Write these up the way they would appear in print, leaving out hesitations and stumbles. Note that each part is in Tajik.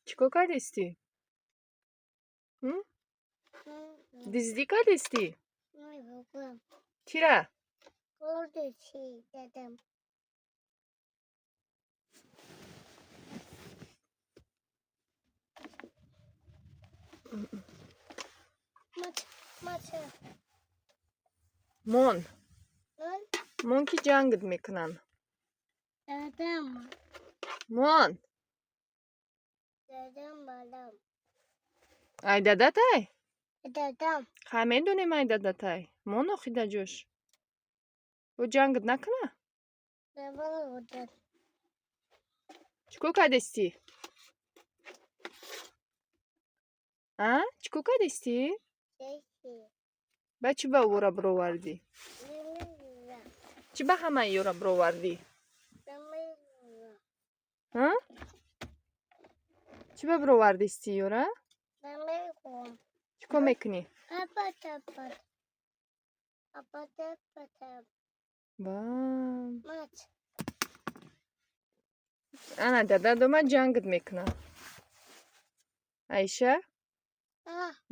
Чӣ кор кардистӣ? Диздӣ кардистӣ? Чира? Мон. Мон, ки ҷангат мекунанд. Мон. Ай дадатай? Хай, медонем, ай дадатай. Мон охи да ҷош. Бо ҷангат накуна? Чӣ кор кардистӣ? А? Чӣ кор кардистӣ? Ба чӣ ба ӯра бировардӣ? Чӣ ба ҳамаи ёра бировардӣ? А? Чӣ ба бировардистӣ ёра? Чӣ кор мекунӣ? Ба. Ана дадат омад, ҷангат мекунад. Аиша?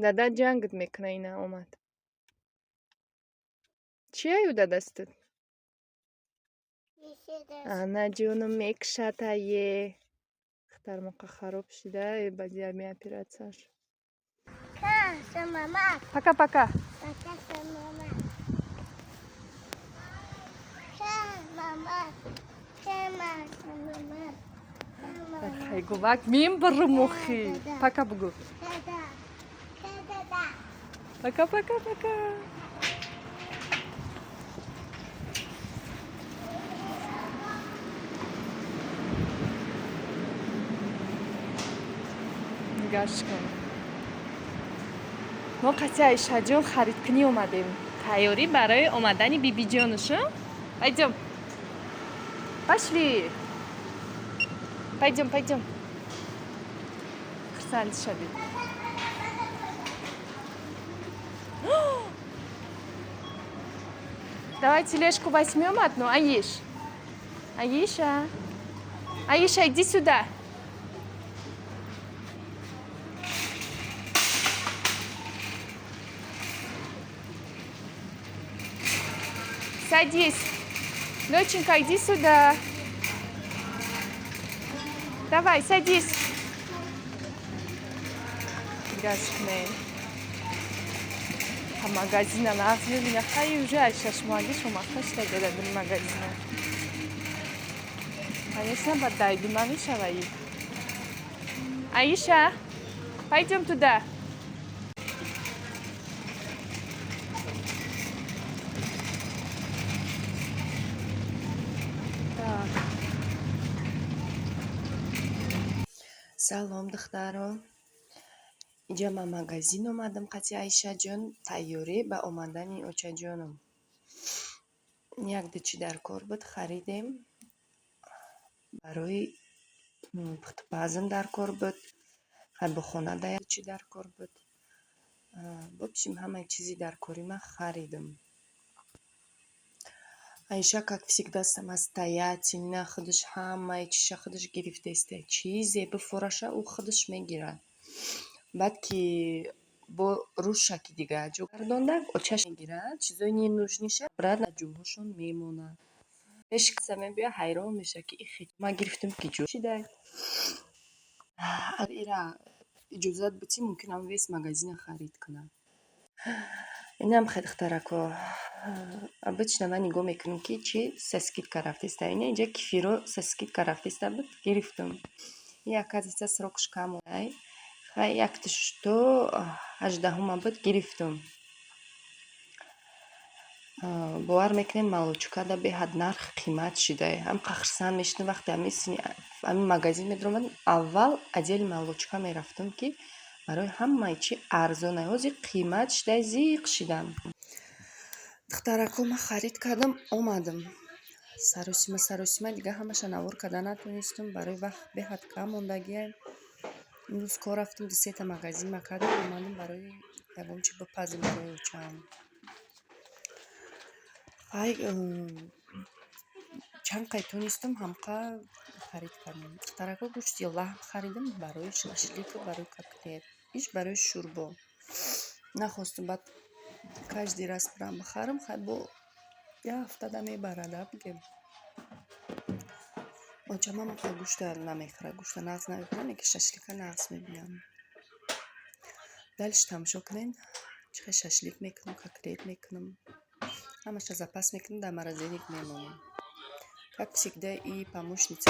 Дадат ҷангат мекунад, ина омад. Чия ю дадастат? Ана ҷонум мекушад ае. Духтармоқа хароб шида баъди ами оператсияш. Пока, пока. Хайгувак мембурмухи. Пока бугу. Пока, пока, пока. Гашт кун. Мо қати Айшаҷон харидкунӣ омадем. Тайёрӣ барои омадани бибиҷонуш. Пойдем. Пошли. Пойдем, пойдем. Хурсанд шавед. Давай тележку возьмем одну, Аиш. Аиша. Аиша, иди сюда. Садись. Доченька, иди сюда. Давай, садись. Гашкне. А магазина нағз мебина. Хай, уже аз 6 моҳагӣ шомахта шуда додадим магазина. Конечно, ба дайдума мешаваи. Аиша, пойдем туда. Так. Салом, духтаро. Инҷа ман магазин омадам қати Айшаҷон, тайёрӣ ба омадани очаҷоном. Як ду чӣ дар кор буд, харидем. Барои пухтупазм дар кор буд, хайбухонада як чӣ дар кор буд. В общем, ҳамаи чизи дар кори ман харидам. Айша, как всегда, самостоятельно, худаш ҳамаи чиша худаш гирифтаиста. Чизе бифораша, ӯ худаш мегирад. Баъд ки бо рӯша ки дига ҷо гардонда, очаш мегирад, чизои ненужный ша брат ҷоҳошон мемонад. Пеши каса мебиёяд, ҳайрон мешавад, ки ихе ман гирифтам, ки ҷо шидай. Ира иҷозат битӣ, мумкин ам весь магазина харид кунам. Инам хе, духтарако. Обычно ман нигоҳ мекунам, ки чӣ со скидка рафтиста. Ина инҷа кефиро со скидка рафтиста буд, гирифтам. И оказывается, срок ш кам ай. Хай, якташ то 18-ума буд, гирифтам. Бовар мекунед, молочка да беҳад нарх қимат шида. Ҳам хурсанд мешудам, вақте ҳамин магазин медаромадам, аввал отдел молочка мерафтам, ки барои ҳамаи чи арзон ай. Ҳозир қимат шида, зиқ шидам. Духтарако, ман харид кардам, омадам. Саросима, саросима, дига ҳамаша навор карда натонистам, барои вақт беҳад кам мондагиам. Имрӯз кор рафтам, ду сета магазин ма кардам, омадам барои ягон чи бипазем барои очаам. Хай, чанд қай тонистам, ҳамқа Харид кардем, духтарако, гӯшти лаҳм харидам барои шашлику барои котлет, иш барои шӯрбо. Нахостум баъд каждый раз бирам бихарам. Хай, бо як ҳафтада мебарада, бигем. Очамам гӯшта намехӯрад, гӯшта нағз намебинад, лекин шашлика нағз мебинад. Дальше тамошо кунед, чӣ хел шашлик мекунам, котлет мекунам. Ҳамаша запас мекунам, дар морозильник мемонам. Как всегда, и помощница.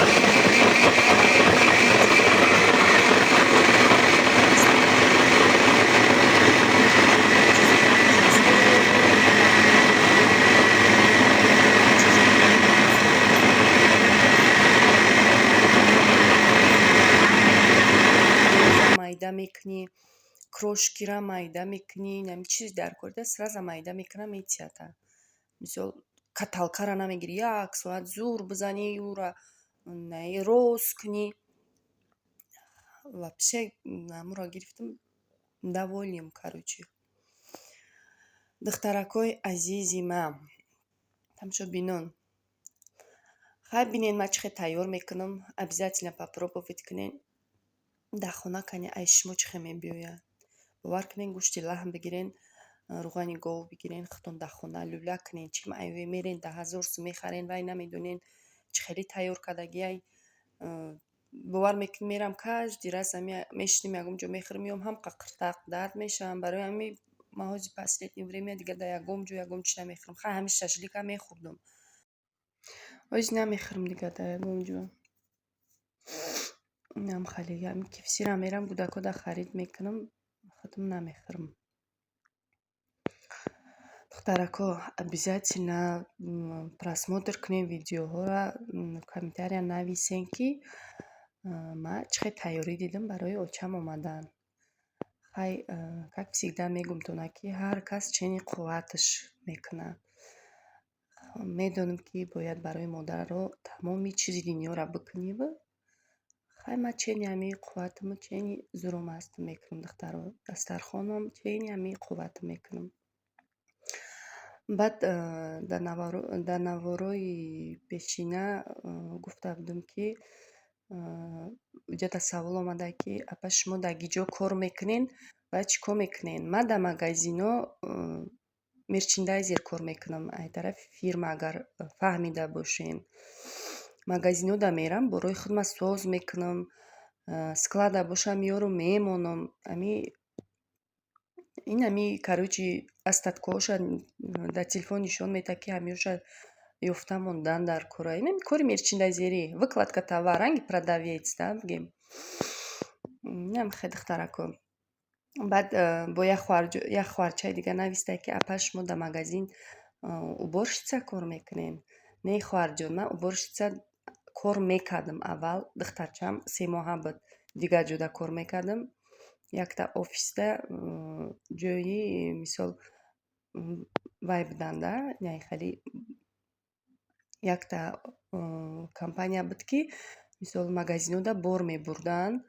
Майда мекунӣ, крошкира майда мекунӣ, нами чизи дар корида сразу майда мекуна, метиҳада. Мисол, каталкара намегирӣ, як соат зур бизанӣ, ӯра рост кунӣ. Вообще ҳамуро гирифтам, довольным, короче. Духтаракҳои азизи ман, тамошобинон, хай, бинед, ман чӣ хел тайёр мекунам. Обязательно попробовать кунед дар хона, кани ай шумо чӣ хел мебиёяд. Бовар кунед, гӯшти лаҳм бигирен, рӯғани гов бигирен, худтон дар хона люля кунен. Чим айве мерен, 10 000 сум мехарен, вай намедонен, чӣ хеле тайёр кардагиай. Бовар мекунӣ, мерам каждый раз, ами мешинем, ягон ҷо мехӯрем, меом, ҳам қиртақ дард мешавам. Барои ҳамин ман ҳози последнее время дигар дар ягон ҷо ягон чиз намехӯрам. Хай, ҳамин шашлика мехӯрдум, ҳози намехӯрам дигар дар ягон ҷо. Инам хеле ҳами KFC-ра мерам, кӯдакода харид мекунам, худам намехӯрам. Духтарако, обязательно просмотр кунед видеоҳоро, комментария нависен, ки ман чӣ хел тайёрӣ дидам барои очам омадан. Хай, как всегда мегумтона, ки ҳар кас чени қувваташ мекунад. Медонам, ки бояд барои модарро тамоми чизи дунёро бикуниву хай, ман чени ҳамин қувватаму, чени зурум аст, мекунам, духтаро. Дастархонам чени ҳамин қувватам мекунам. Баъд дар наворои пешина гуфта будам, ки уҷата савол омада, ки апа, шумо дар киҷо кор мекунед ва чӣ кор мекунед? Ман дар магазино мерчендайзер кор мекунам, ай тарафи фирма, агар фаҳмида бошен. Магазинода мерам, борои худма соз мекунам, склада бошам, меёрам, мемонам. Ами ин ами, короче, остаткоша дар телефон нишон медиҳад, ки ҳамёша ёфта мондан дар кора. Ин кори мерчендайзерӣ, выкладка товар, ранги продавец да, бигем. Инам хел, духтарако. Баъд бо як хоҳарчаи дига нависта, ки апа, шумо дар магазин уборщица кор мекунед? Не, хоҳарҷон, ман уборщица кор мекардам аввал, духтарчам 3 моҳа буд, дигар ҷода кор мекардам, якта офисда, ҷои мисол вай буданда, хеле якта компания буд, ки мисол магазинода бор мебурданд.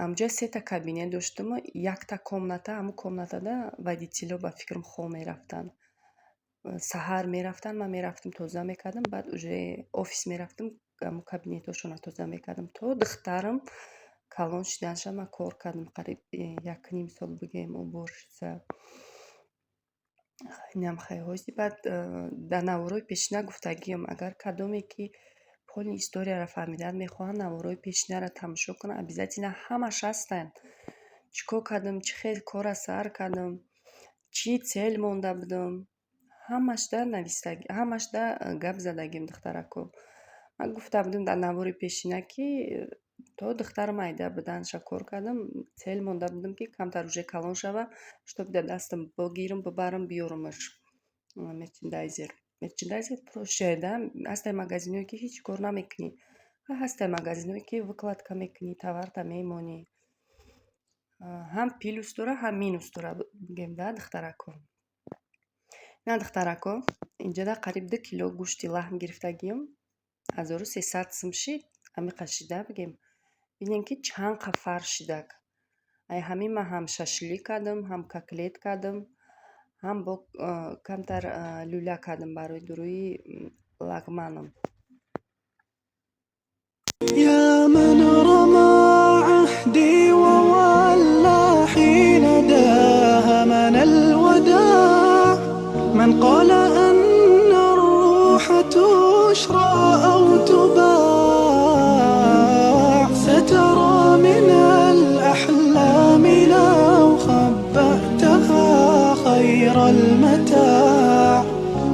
Ҳамҷоя сета кабинет доштуму якта комната, ҳамун комнатада водителҳо, ба фикрам, хоб мерафтанд. Саҳар мерафтанд, ман мерафтам, тоза мекардам, баъд уже офис мерафтам, ҳамун кабинетҳошонро тоза мекардам. То духтарам калон шиданша ман кор кардам, қариб 1,5 сол, бигем, уборщица. Инам хайҳози. Баъд дар наворои пешина гуфтагиам, агар кадоме ки полный историяро фаҳмидан мехоҳанд, наворои пешинаро тамошо кунанд обязательно, ҳамаш ҳастанд. Чӣ кор кардам, чӣ хел корра сар кардам, чӣ цель монда будам, ҳамашда навистаг, ҳамашда гап задагим, духтарако. Ман гуфта будам дар навори пешина, ки то духтарам майда буданша кор кардам, цель монда будам, ки камтар уже калон шава, чтоб дар дастам бигирам, бибарам, биёрамаш. Мерчендайзер. Мерчендайзер проще, да, ҳастай магазинҳое, ки ҳеҷ кор намекунӣ, ҳастай магазинҳое, ки выкладка мекунӣ, товарта мемонӣ. Ҳам плюс дора, ҳам минус дора, бигем да, духтарако. На, духтарако, инҷода қариб 2 кило гӯшти лаҳм гирифтагиам, 1300 сум шид, ҳамиқа шида, бигем. Бинем, ки чанд қа фарш шидак. Ай ҳамин ман ҳам шашлик кардам, ҳам котлет кардам, ҳам бо камтар люля кардам барои дуруи лагманам.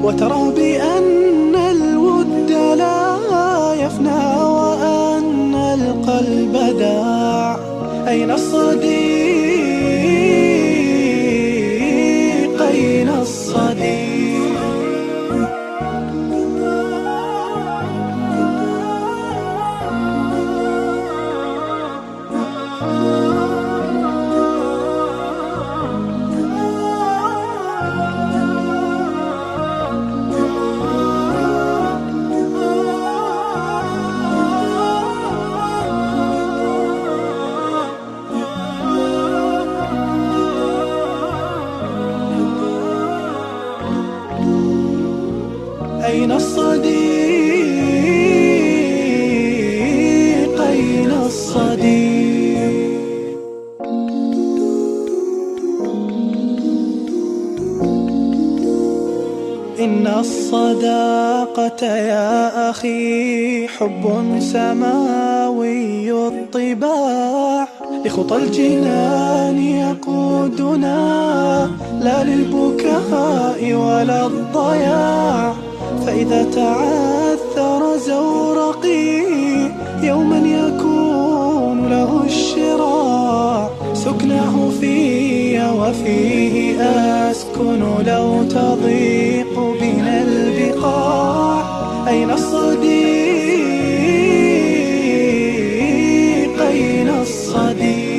وترى بأن الود لا يفنى وأن القلب داع. أين الصديق؟ أين الصديق؟ أين الصديق؟ أين الصديق؟ إن الصداقة يا أخي حب سماوي الطباع، لخطى الجنان يقودنا لا للبكاء ولا الضياع. فإذا تعثر زورقي يوما يكون له الشراع، سكنه في وفيه أسكن لو تضيق بنا البقاع. أين الصديق؟ أين الصديق؟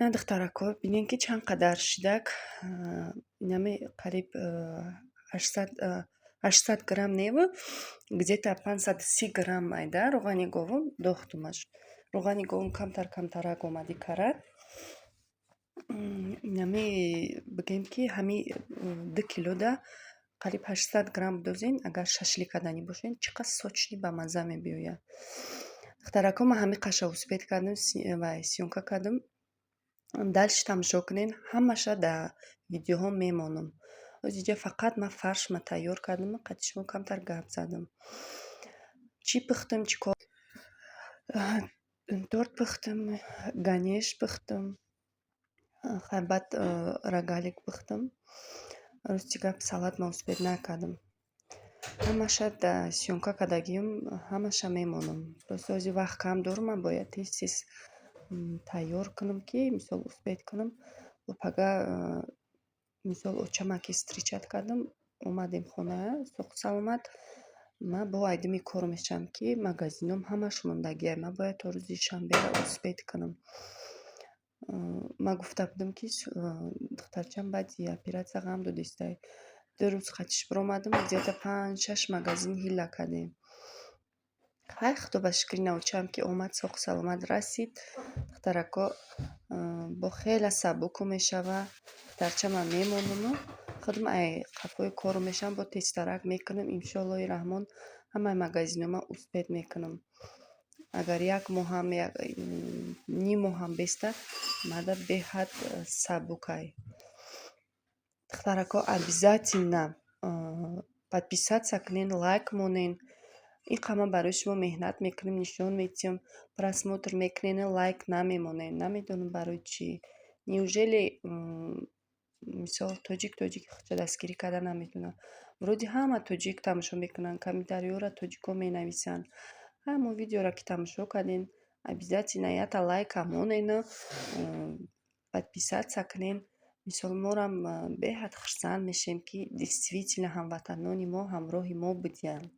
На, духтарако, бинем, ки чанд қадар шидак. Инаме қариб 800 грамм неву, где-то 530 грамм майда руғани говум дохтумаш. Руғани говум камтар камтарак омади карад. Инаме бигем, ки ҳами 2 килода қариб 800 грамм бидозем, агар шашлик карданӣ бошем, чӣ қадр сочный, бамазза мебиёяд. Духтарако, ман ҳами қаша успеть кардам ва съёмка кардам. Дальше тамошо кунед, ҳамаша дар видеоҳо мемонам. Оз иҷа фақат ман фаршма тайёр кардам, қадди шумо камтар гап задам. Чӣ пухтам, чӣ кор? Торт пухтам, ганеш пухтам, баъд рогалик пухтам. Рости гап, салат ман успеть накардам. Ҳамаша дар съёмка кардагиам, ҳамаша мемонам. Просто ҳозир вақт кам дорам, ман бояд тез тез тайёр кунам, ки мисол успеть кунам. Пага, мисол, очама ки встречать кардам, омадем хона соҳу саломат. Ман бо айдими кор мешавам, ки магазином ҳамаш мондагиа. Ман бояд то рӯзи шанбера успеть кунам. Ман гуфта будам, ки духтарчам баъди оператсия ғам додистай. 2 рӯз хатиш биромадам, где-то панҷ шаш магазин ҳилла кардем. Хай, худо ба шукри, наочаам ки омад, соҳу саломат расид. Духтарако, бо хеле сабуку мешава. Духтарчама мемонаму худам ай қафои кору мешавам, бо тезтарак мекунам. Иншоаллоҳи раҳмон, ҳамаи магазинома успеть мекунам. Агар як моҳам, ним моҳам беста, мада беҳад сабукай. Духтарако, обязательно подписаться кунед, лайк монед. Ин қадр ман барои шумо меҳнат мекунем, нишон медиҳам, просмотр мекунед, лайк намемонед. Намедонам барои чӣ. Неужели, мисол, тоҷик тоҷики худша дастгирӣ карда наметавонад? Вроде ҳама тоҷик тамошо мекунанд, комментариҳоро тоҷикҳо менависанд. Ҳамон видеоро ки тамошо кардем, обязательно якта лайкам монену подписаться кунед. Мисол, морам беҳад хурсанд мешавем, ки действительно ҳамватанони мо ҳамроҳи мо будиянд.